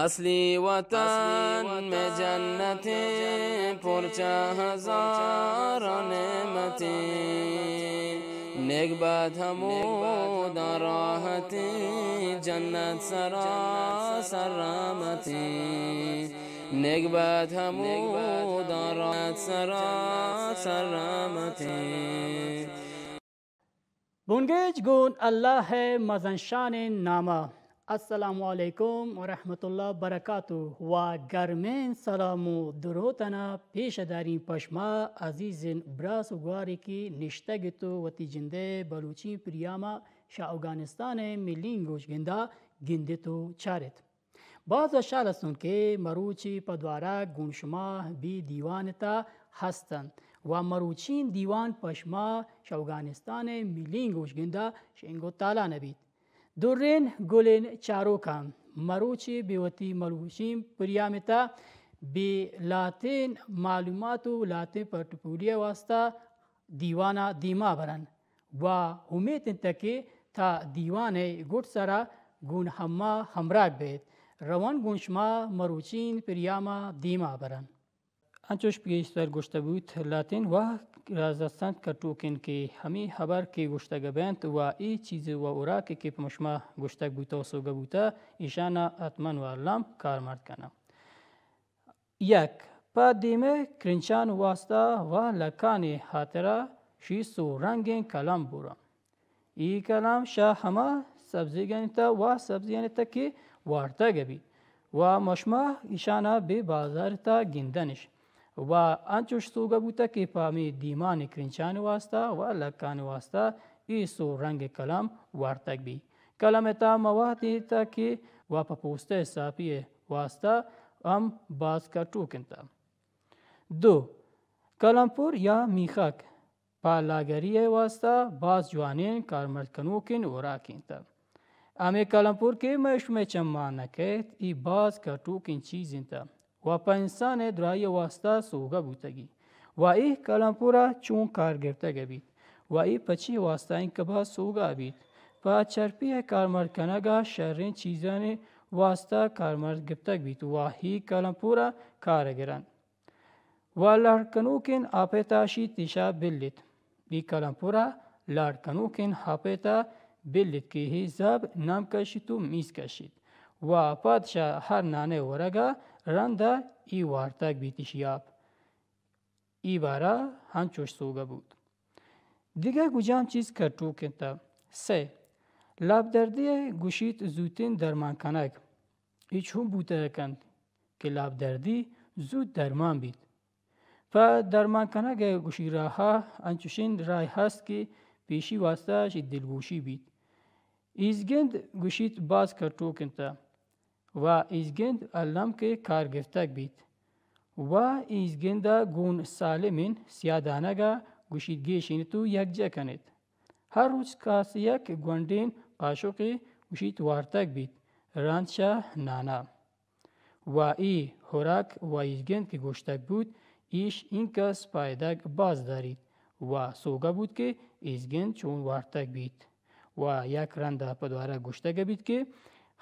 اصلی وطن میں جنتیں، پرچہ ہزار نعمتیں، نیک بد ہموداں راحتیں، جنت سراسر رحمتیں، نیک بد ہموداں راحت سراسر رحمتیں۔ بنگیج گون اللہ ءِ مزن شانیں نام ءَ۔ السلام علیکم ورحمۃ اللہ وبرکاتہ و گرمیں سلام و دروتنا پیش داریں پشما عزیزیں براس و گوارے کہ نشتگ تو وتی جندے بلوچی پریاما شہ اوگانستان ملیں گوش گندا گندت و چارت۔ باز وشحال ہستوں کہ مروچی پہ دوارگ گون شما بی دیوان تا ہستن و مروچین دیوان پشما شہ اوگانستان ملیں گوش گندا شنگ و تالان بیت۔ درین گلین چاروکاں، مروچی بہ وتی مروچین پریام تا بہ لاتین معلومات و لاتین پٹ پولی واسطہ دیوانا دیما برن و امیت انت کہ تا دیوان گٹ سرا گون ہما ہمراہ بیت۔ روان گون شما مروچین پریاما دیما برن۔ انچوش پیشتر گوشتہ بوت، لاتین و راز ہستنت کٹوکین کہ ہمے ہبر کہ گوشتگ بنت و اے چیز و اوراکے کہ پہ شما گوشتگ بوتہ و سوگہ بوتہ، ایشانا حتماً و الم کارمرد کناں۔ یک، پہ دیمے کرنچان واسطہ و لکانی ہاترا شی سو رنگیں کلم برن۔ ای کلام شہ ہما سبزیگانی تہ و سبزیانی تہ کہ وارتگ بیت و مشما ایشانا بہ بازار تہ گندنش و انچوش سوگہ بوتہ کہ پہ ہمے دیمانی کرنچانی واسطہ و لکانی واسطہ ای سو رنگ کلام وارتگ بیت۔ کلام تہ موادی تہ کہ و پہ پوستہ ساپی واسطہ ہم باز کٹوک انت۔ دو، کلمپور یا میخک پہ لاگری ءِ واسطہ باز جوانیں کارمرد کنوکیں اوراکے انت۔ ہمے کلمپور کہ مئے شمئے چماں نہ کئیت، ای باز کٹوکیں چیز انت و پہ انسان ءِ دراہی ءِ واسطہ سوگہ بوتگی و اے کلمپور ءَ چون کار گپتگ بیت و اے پہ چی واسطہ انکہ باز سوگہ بیت؟ پہ چرپی ءِ کارمرد کنگ ءَ شریں چیزانی واسطہ کارمرد گپتگ بیت و اے کلمپور ءَ کار گرنت۔ و لڑ کنوکیں آپے تہ شیت ایشا بلیت۔ بی کلمپورا لڑ کنوکیں آپے تہ بلیت کہ ای زب نم کشیت و میز کشیت و پد شہ ہر نانے ورگا رندا ای وارتگ بیت ایشی آپ۔ ای بارا ہنچوش سوگہ بوت۔ دگہ گجام چیز کٹوک انت۔ سئے، لاپ دردی ءَ گوشیت زوتیں درمان کنگ۔ اے چون بوتہ کنت کہ لاپ دردی زوت درمان بیت؟ پہ درمان کنگ ءِ گوشی راہ ءَ انچوشیں راہ ہست کہ پیشی واسطہ شی دلگوشی بیت۔ ایزگند گوشیت باز کٹوک انت و ایزگند الم کہ کار گپتگ بیت و ایزگند ءَ گون سالمیں سیاہ دانگ ءَ گوشیت گیشینیت و یکجا کنیت۔ ہر روچ کاس یک گونڈیں قاشقے گوشیت وارتگ بیت، رند شہ نانا۔ و اے خوراک و ایزگند کہ گوشتگ بوت، ایش اینکس پائدگ باز داریت و سوگہ بوت کہ ایزگند چون وارتگ بیت۔ و یک رندا پہ دوارگ گوشتگ بیت کہ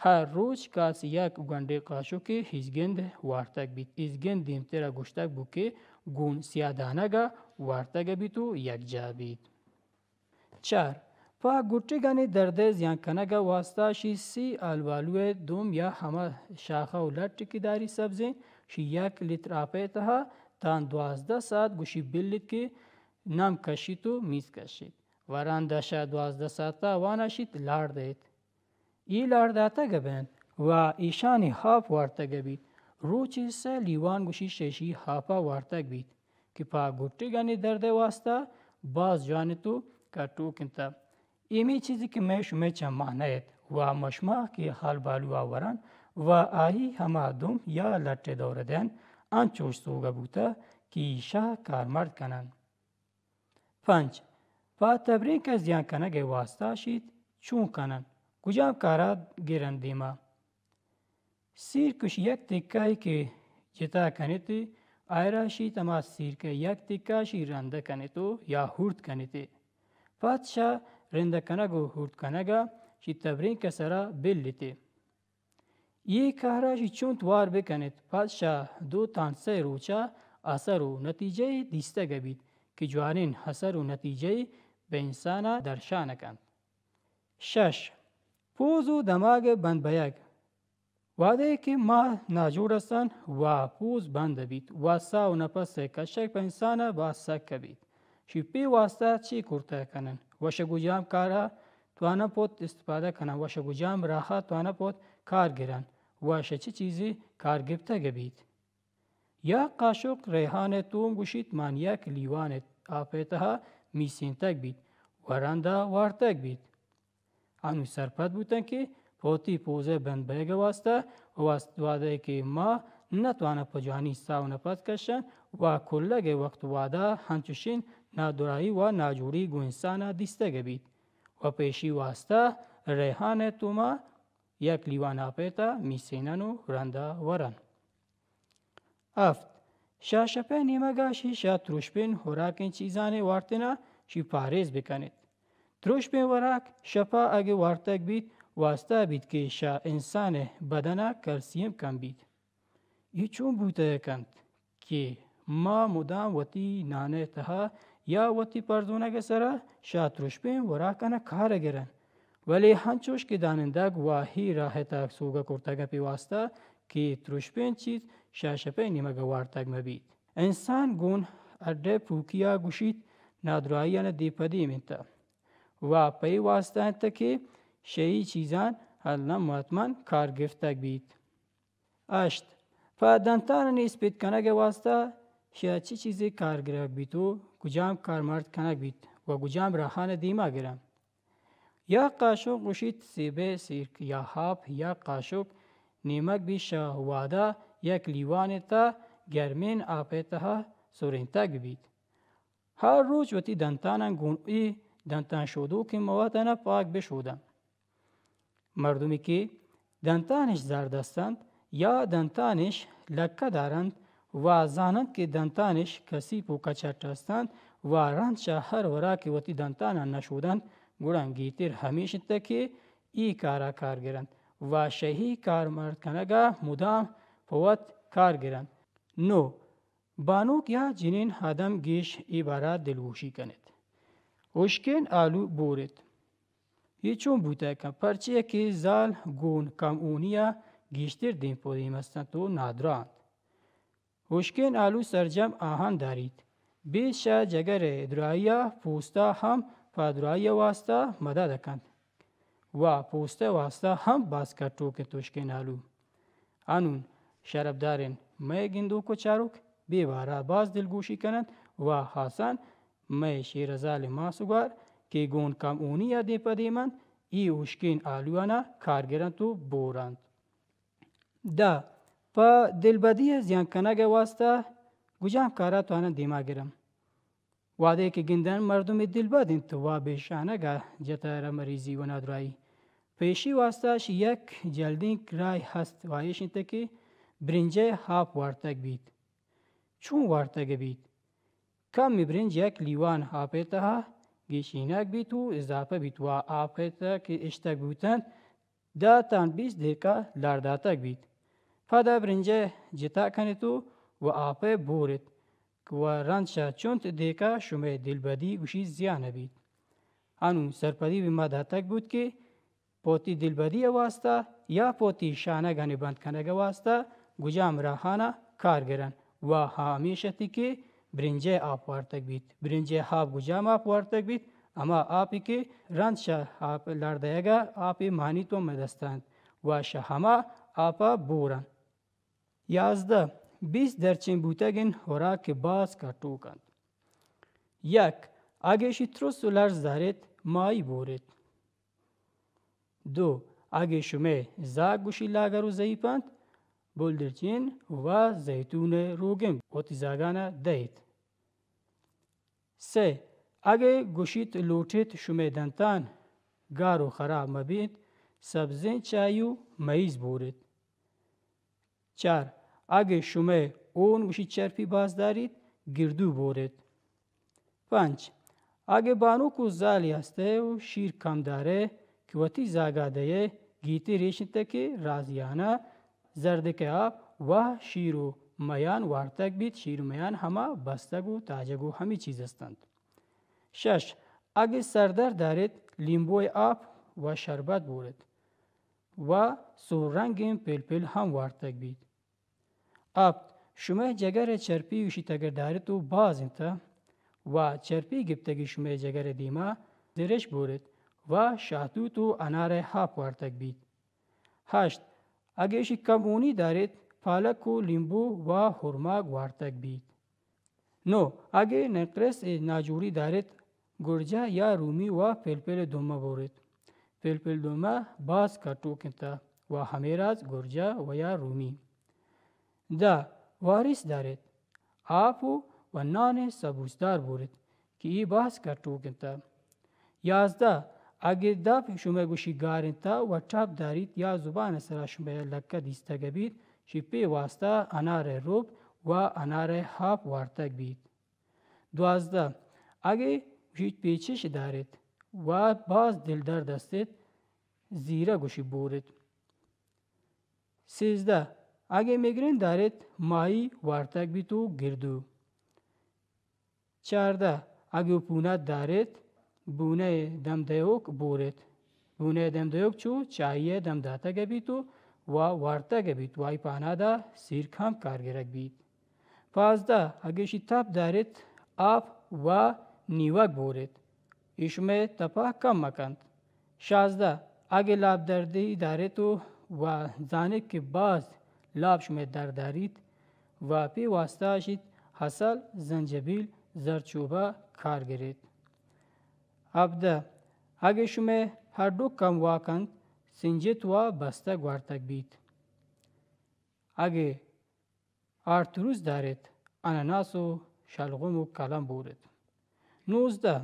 ہر روچ کاس یک گونڈیں قاشقے ایزگند وارتگ بیت۔ ایزگند دیمترا گوشتگ بوت کہ گون سیاہ دانگا وارتگ بیت و یکجا بیت۔ چار، پہ گٹگانی درد ءِ زیان کنگ ءِ واسطہ شی سی آلوالو ءِ دوم یا ہما شاخہ و لٹ کہ داری سبزیں، شی یک لیتر آپ ءِ تہا تاں دوازدہ ساعت گوشی بلیت کہ نم کشیت و میز کشیت و رندا شہ دوازدہ ساعت ءَ واناشیت لاڑ دئیت۔ اے لاڑ داتگ بنت و ایشانی ہاپ وارتگ بیت۔ روچے سئے لیوان گوشی شہ ایشی ہاپا وارتگ بیت کہ پہ گٹگانی درد ءِ واسطہ باز جوان انت و کٹوک انت۔ ایمی چیزے کہ مئے شمئے چماں نئیت و مشما کہ ہال بالو ءَ ورن و آئی ہما دم یا لٹ ءِ دور دئین، انچوش سوگہ بوتہ کہ ایشا کارمرد کنن۔ پنچ، پہ تبرینک ءِ زیان کنگ ءِ واسطہ شیت چون کنن؟ کجام کارا گرن دیما؟ سیرک ءِ یک تکہ ءَ کہ جتا کنیت، آئرا شیت ہما سیرک ءِ یک تکہ ءَ شی رندہ کنیت و یا ہورت کنیت۔ پد شہ رندہ کنگ و ہورت کنگ ءَ شی تبرینک ءِ سرا بلیت۔ یہ کارا شی چون توار بکنیت، پد شہ دو تان سئے روچا اثر و نتیجہ دیستگ بیت کہ جوانین اثر و نتیجہ بہ انسانا درشان کنت۔ شش، پوز و دماغ بند بیگ۔ وہدے کہ ما ناجوڑ ہستن و پوز بند بیت و ساہ و نپس کشگ پہ انسان باز سک بیت۔ شی پی واسطہ چی کرتہ کنن؟ وش گجام کارا توانن پوت استفادہ کنن، وش گجام راہا توانن پوت کار گرن، وش چی چیزی کار گپتگ بیت؟ یک قاشق ریحان توم گوشیت، مان یک لیوان آپے تہا میسینتگ بیت و رندا وارتگ بیت۔ انو سرپد بوتن کہ پہ وتی پوزئے بند بئیگئے واسطہ و واست-، وہدے کہ ما نتوانن پہ جوانی ساہ و نپس کشن و کلگئے وقت وہدا ہنچوشین نادراہی و ناجوڑی گوں انسانا دیستگ بیت و پیشی واسطہ ریحانئے توما یک لیوان آپئے تہا میسینن و رندا ورن۔ ہفت، شہ شپئے نیمگا شی شہ ترشپین خوراکین چیزانی وارتنا شی پاریز بکنیت۔ ترشپین وراک شپا اگہ وارتگ بیت، واسطہ بیت کہ شہ انسانئے بدنا کلسیم کم بیت۔ اے چون بوتہ کنت کہ ما مدام وتی نانئے تہا یا وتی پرزونگئے سرا شہ ترشپین وراکانا کار گرن، ولے ہنچوش کہ دانندگ واہی راہئے تہا سوگہ کرتگ پہ واسطہ کہ ترشپین چیز شہ شپئے نیمگا وارتگ مبیت۔ انسان گون اڈئے پوکیا گوشیت، نادراہیانا دیم پہ دیم انت و پہ اے واسطہ انت کہ شہ اے چیزان الم و حتماً کار گپتگ بیت۔ ہشت، پہ دنتانانی اسپیت کنگئے واسطہ شہ چی چیزے کار گرگ بیت و کجام کارمرد کنگ بیت و کجام راہان دیما گرن؟ یک قاشق گوشیت سیبئے سیرک یا آپ، یک قاشق نیمگ بیت شہ وہدا یک لیوانئے تہا گرمین آپئے تہا سرینتگ بیت۔ ہر روچ وتی دنتاناں گون اے دنتان شودوکیں موادانا پاک بشودن۔ مردمی کہ دنتانش زرد ہستنت یا دنتانش لکہ دارنت و زاننت کہ دنتانش کثیف و کچٹ ہستنت و رند شہ ہر وراکے وتی دنتاناں نشودنت، گڑا گیتر ہمیش انت کہ اے کارا کار گرنت و شہ اے کارمرد کنگا مدام پہ وت کار گرنت۔ نو، بانک یا جنین آدم گیش اے بارا دلگوشی کنیت۔ ہشکین آلو بوریت۔ اے چون بوتہ کنت؟ پرچیا کہ زال گون کم اونیا گیشتر دیم پہ دیم ہستنت و نادراہ انت۔ ہشکین آلو سرجم آہن داریت۔ بیت شہ جگرئے دراہیا پوستا ہم پہ دراہیئے واسطہ مدد کنت و پوستئے واسطہ ہم باز کٹوک انت ہشکین آلو۔ انون شرپدارین مئے گندوک و چاروک بے بارا باز دلگوشی کننت و ہاسان مئے شیرزالین ماس و گوار کہ گون کم اونیا دیم پہ دیم انت، اے ہشکین آلوانا کار گرنت و بورنت۔ دہ، پہ دلبدیئے زیان کنگئے واسطہ کجام کارا توانن دیما گرن؟ وہدے کہ گندن مردمے دلبد انت و بے شانگا جتہ رہ مریضی و نادراہی۔ پہ ایشی واسطہ شی یک جلدینک راہے ہست و ایش انت کہ برنجئے آپ وارتگ بیت۔ چون وارتگ بیت؟ کمے برنج یک لیوان آپئے تہا گیشینگ بیت و اضافہ بیت و آپئے تہا کہ اشتگ بوتنت، دہ تان بیست دقیقہ لار داتگ بیت۔ پدا برنجئے جتا کنیت و، و آپئے بوریت و رند شہ چنت دقیقہ شمئے دلبدی گوشی زیان بیت۔ انون سرپدی بہ ما داتگ بوت کہ پہ وتی دلبدیئے واسطہ یا پہ وتی شانگانی بند کنگئے واسطہ گجام راہانا کار گرن و ہمیش اتی کہ برنجئے آپ وارتگ بیت۔ برنجئے آپ گجام آپ وارتگ بیت؟ ہما آپی کہ رند شہ آپ لار دئیگا آپے مانیت و مئے دستا انت و شہ ہما آپا بورن۔ یازدہ، بیست درچین بوتگین خوراک کہ باز کٹوک انت۔ یک، اگہ شی ترس و لرز داریت، ماہی بوریت۔ دو، اگہ شمئے زاگ گوشی لاگر و ضعیف انت، بلدرچین و زیتونئے روگن وتی زاگانا دئیت۔ سئے، اگہ گوشیت لوٹیت شمئے دنتان گار و خراب مبینت، سبزین چاہی و مئیز بوریت۔ چار، اگہ شمئے ہون گوشی چرپی باز داریت، گردو بوریت۔ پنچ، اگہ بانک و زالے ہستئے و شیر کم دارئے کہ وتی زاگا دئیئے، گیتر ایش انت کہ رازیانا زردک ءِ آپ و شیر و میان وارتگ بیت، شیر و میان ہما بستگ و تاجگ و ہمے چیز ہستنت۔ شش، اگہ سردرد داریت، لیمبو ءِ آپ و شربت بوریت و سور رنگیں پلپل ہم وارتگ بیت۔ ہپت، شمئے جگر ءِ چرپی گوشیت اگر داریت و باز انت و چرپی گپتگی شمئے جگر ءِ دیما زرش بوریت و شاتوت و انار ءِ ہاپ وارتگ بیت۔ ہشت، اگہ ایشی کم ہونی داریت، پالک و لیمبو و ہرماگ وارتگ بیت۔ نو، اگہ نقرس ءِ ناجوڑی داریت، گرجہ یا رومی و پلپل ءِ دومہ بوریت۔ پلپل دومہ باز کٹوک انت و ہمے راز گرجہ و یا رومی۔ دہ، واریس داریت، آپ و، و نان ءِ سبوسدار بوریت کہ اے باز کٹوک انت۔ یازدہ، اگہ دپ شمئے گوشی گار انت و ٹپ داریت یا زبان ءِ سرا شمئے لکہ دیستگ بیت، شی پہ واسطہ انار ءِ رب و انار ءِ ہاپ وارتگ بیت۔ دوازدہ، اگہ گوشیت پیچش داریت و باز دلدرد استیت، زیرہ گوشی بوریت۔ سیزدہ، اگہ میگرین داریت، ماہی وارتگ بیت و گردو۔ چاردہ، اگہ عفونت داریت، بونہ ءِ دم دئیوک بوریت۔ بونہ ءِ دم دئیوک چو چاہی ءِ دم داتگ بیت و، و وارتگ بیت و آئی پانادا سیرک ہم کار گرگ بیت۔ پانزدہ، اگہ ایشی تپ داریت، آپ و نیوگ بوریت۔ اے شمئے تپا کم مکنت۔ شازدہ، اگہ لاپ دردی داریت و، و زانیت کہ باز لاپ شمئے درد داریت و پہ واسطہ اشیت ہسل، زنجبیل، زرچوبہ کار گریت۔ ہبدہ، اگہ شمئے ہڈک کم واک انت، سنجت و بستگ وارتگ بیت۔ اگہ آرتروز داریت، اناناس و شلغم و کلم بوریت۔ نوزدہ،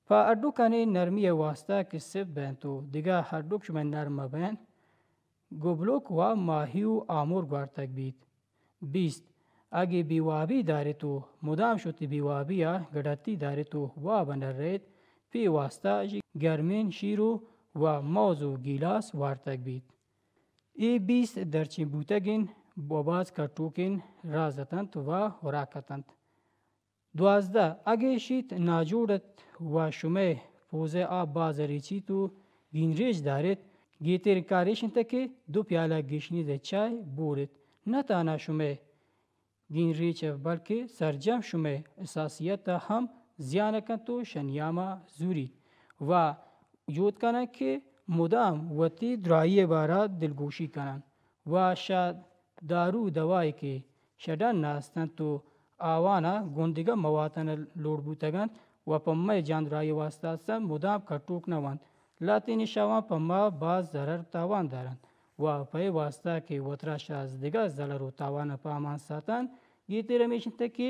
پہ ہڈکانی نرمی ءِ واسطہ کہ سفت بینت و دگہ ہڈک شمئے نرم مہ بینت، گبلک و ماہی و آمر گوارتگ بیت۔ بیست، اگہ بے وابی داریت و مدام شتی بے وابی ءَ گڑتی داریت و واب نہ رئیت، پہ واسطہ اشی گرمین شیر و، و موز و گیلاس وارتگ بیت۔ اے بیست درچین بوتگین و باز کٹوکین راز اتنت و خوراک اتنت۔ دوازدہ، اگہ شیت ناجوڑ ات و شمئے پوزئے آپ باز ریچیت و گینریچ داریت، گہترین کار ایش انت کہ دو پیالہ گشنیزئے چائے بوریت۔ نہ تہنا شمئے گینریچ ءَ بلکہ سرجم شمئے حساسیت ءَ ہم زیان کنت و شہ نیاما زوریت و جہد کنن کہ مدام وتی دراہی ءِ بارا دلگوشی کنن و شہ دارو دوائے کہ شہ ڈن ءَ ہستنت و آوانا گون دگہ موادانا لوڑ بوتگ انت و پہ مئے جان دراہی ءِ واسطہ ہستنت، مدام کٹوک نہ ونت۔ لہتین ایشاں پہ ما باز ضرر و تاوان دارنت و پہ اے واسطہ کہ وترا شہ از دگہ ضرر و تاوان ءَ پہ امان ساتن، گہتر ہمیش انت کہ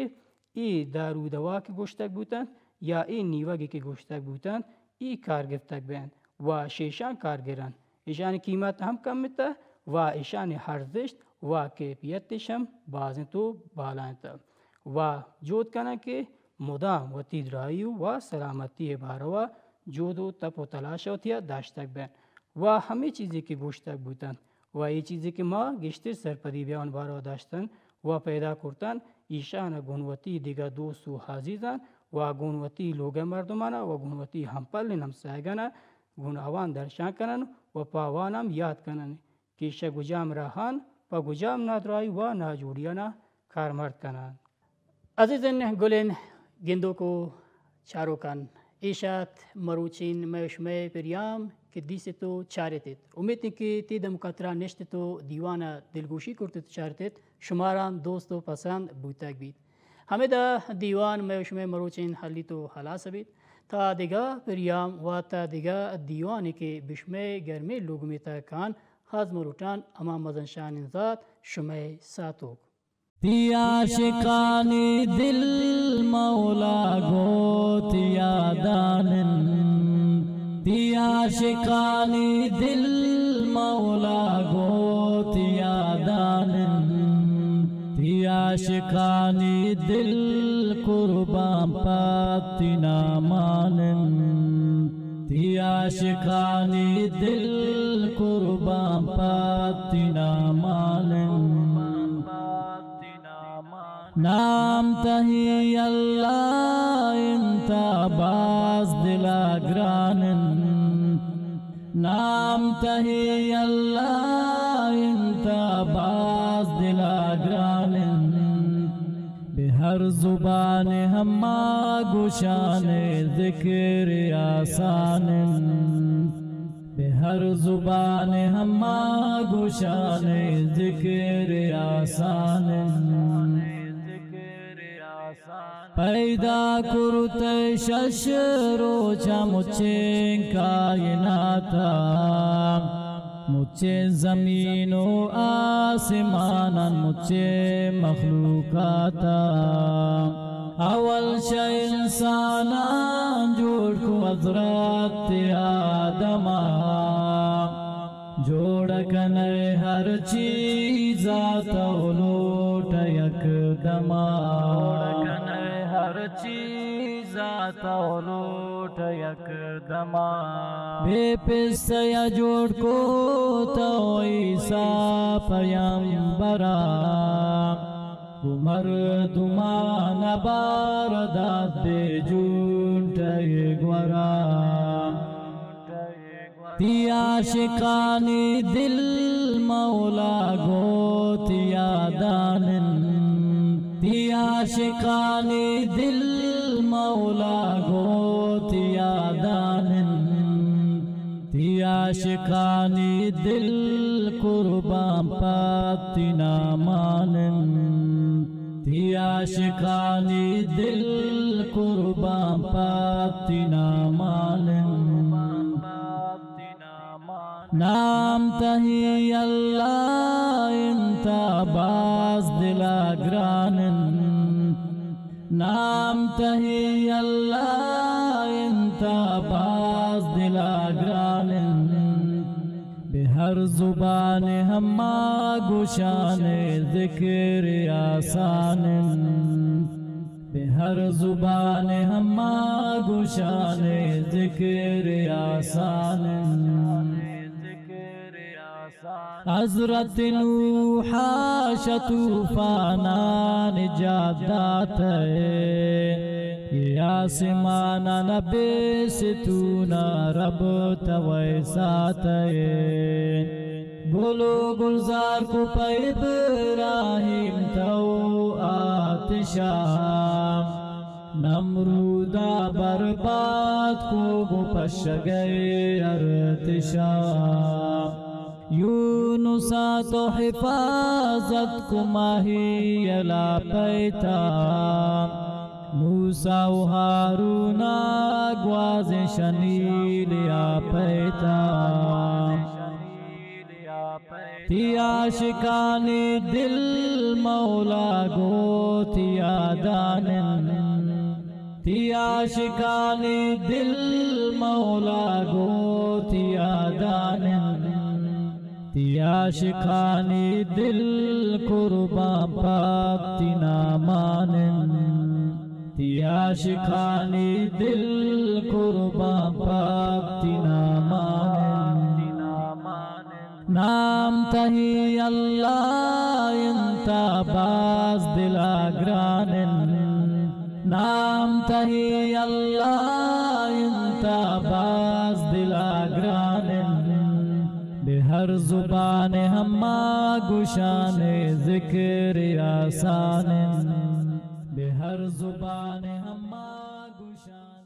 اے دارو دوا کہ گوشتگ بوتنت یا اے نیوگے کہ گوشتگ بوتنت، اے کار گپتگ بینت و شہ ایشاں کار گرنت۔ ایشانی قیمت ہم کم انت و ایشانی ارزشت و کیفیت اش ہم باز انت و بالا انت و جہد کنن کہ مدام وتی دراہی و سلامتی ءِ باروا جہد و تپ و تلاش وتیا داشتگ بین و ہمے چیزے کہ گوشتگ بوتنت و اے چیزے کہ ما گیشتر سرپدی بیان باروا داشتن و پیدا کرتن، ایشان گون وتی دگہ دوست و عزیزان و گون وتی لوگئے مردمانا و گون وتی ہمپلین ہمسایگانا گون آوان درشان کنن و پہ آوان ہم یات کنن کہ شہ گجام راہان پہ گجام نادراہی و ناجوڑیانا کارمرد کنن۔ عزیزین گلین گندوک و چاروکان، ایش ات مروچین مئے و شمئے پریام کہ دیستت و چارتت۔ امیت انت کہ تی دمکا ترا نشتت و دیوانا دلگوشی کرتت و چارتت، شمارا دوست و پسند بوتگ بیت۔ ہمدا دیوان مئے و شمئے مروچین ہلیت و ہلاس بیت۔ تا دگہ پریام و تا دگہ دیوانے کہ بہ شمئے گرمیں لوگ میتگا کان ہزم و لوٹان، ہما مزن شانین زات شمئے ساتوک۔ تی عاشقانی دل مولا گوت یادان انت، تی عاشقانی دل مولا گوت یادان انت، تی عاشقانی دل قربان پت تی نامان انت۔ تئی عاشقانی دل قربان پہ تئی نامان انت۔ نام تئی اللہ انت باز دل ءَ گران انت۔ نام تئی اللہ انت باز دل ءَ گران انت۔ بہ ہر زبان ہما گشان ذکر آسان انت۔ بہ ہر زبان ہما گشان ذکر آسان انت۔ پیدا کرتہ شش روچ ءَ مچیں کائنات ءَ، مچیں زمین و آسمان ءَ، مچیں مخلوقات ءَ۔ اول شہ انساناں جوڑ کو حضرت آدم ءَ، جوڑ کنئے ہر چیز ءَ تو لوٹ یک دم ءَ۔ جوڑ کنئے ہر چیز ءَ تو لوٹ یک دم ءَ۔ بے پسہ ءَ جوڑ کو تو عیسیٰ پیمبر ءَ، گوں مردمان بار دات بے جونٹئے گور ءَ۔ تئی عاشقانی دل مولا گوں تئی یادان انت۔ تئی عاشقانی دل مولا گوں تئی یادان انت۔ تئی عاشقانی دل قربان پہ تئی نامان انت۔ تئی عاشقانی دل قربان پہ تئی نامان انت۔ نام تئی اللہ انت باز دل ءَ گران انت۔ نام تئی اللہ انت باز دل ءَ گران انت۔ بہ ہر زبان ہما گشان ذکر آسان انت۔ بہ ہر زبان ہما گشان ذکر آسان انت۔ حضرت نوح ءَ شہ طوفان ءَ نجات داتئے، اے آسمان ءَ نبے ستون ءَ رب توئے ساتئے۔ گل و گلزار کو پہ ابراہیم تو آتش ءَ، نمرود ءَ برباد کو گوں پشگئے ارتش ءَ۔ یونس ءَ تو حفاظت کو ماہی ءِ لاپئے تہا، موسیٰ و ہارون ءَ گوازیں شہ نیل ءِ آپئے تہا۔ تئی عاشقانی دل مولا گوں تئی یادان انت۔ تئی عاشقانی دل مولا گوں تئی یادان انت۔ تئی عاشقانی دل قربان پہ تئی نامان انت۔ تئی عاشقانی دل قربان پہ تئی نامان انت۔ نام تئی اللہ انت باز دل ءَ گران انت۔ نام تئی اللہ انت باز دل ءَ گران انت۔ بہ ہر زبان ہما گشان ذکر آسان انت۔ بہ ہر زبان ہما گشان